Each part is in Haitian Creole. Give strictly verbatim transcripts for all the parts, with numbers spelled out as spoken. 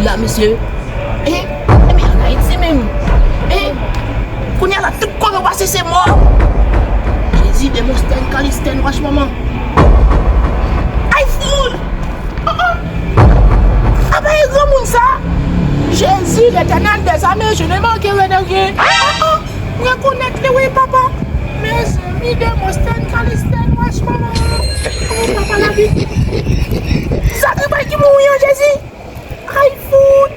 La, mesye. E, e, men ann Ayiti menm. E, kounye a la, tout kote w pase, se mò. Jezi, Demostèn, Kalistèn, wach manman. Ay, foul! Oh, oh. Apa e granmoun sa? Jezi, Letènèl dèzame, je ne manquerai de rien. Oh, oh. M rekonèt li, wi, papa. Mezanmi, Demostèn, Kalistèn, wach manman. Oh, papa, lavi. Sa ki bay ki mouri an, Jezi? Ay, fout!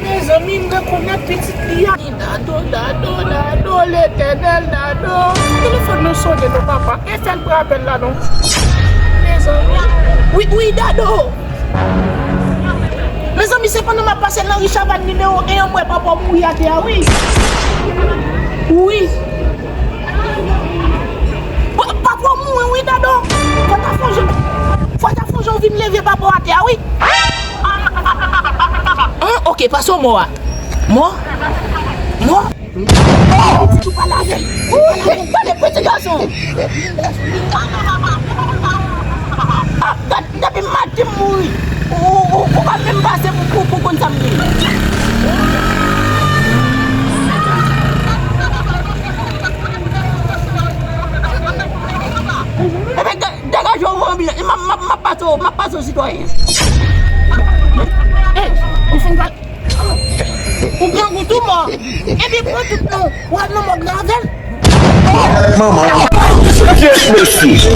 Mezanmi, m rekonèt pitit li a. Dado, Dado, Dado, Letènèl, Dado. Telefòn nan sonnen non, papa. E fè l pran apèl la non. Mezanmi. Wi, wi, Dado. Mezanmi, se pandan m ap pase nan ri Chavàn nimewo en an, m wè papa w mouri atè a, wi. Wi. Pa, papa w mouri wi, Dado. Fò ta fè yon jan, fò ta fè yon jan w vin leve papa w atè a wi. An, oke, pase w mò a. Mò? Mò? Ou pa lave l. Ou pa lave l. Tande, piti gason. Ah, gad, depi maten m mouri. Ou, ou, ou pa menm pase pou, pou, pou konn sa m ye. Ebyen, de-, degaje w, m ap, m ap, m ap pase w, m ap pase w sitwayen. Ey, ou fin pale. Ou grangou tou mò. Epi pran tout nou, w al nan mòg la avè l. Manman. Yes, mesye.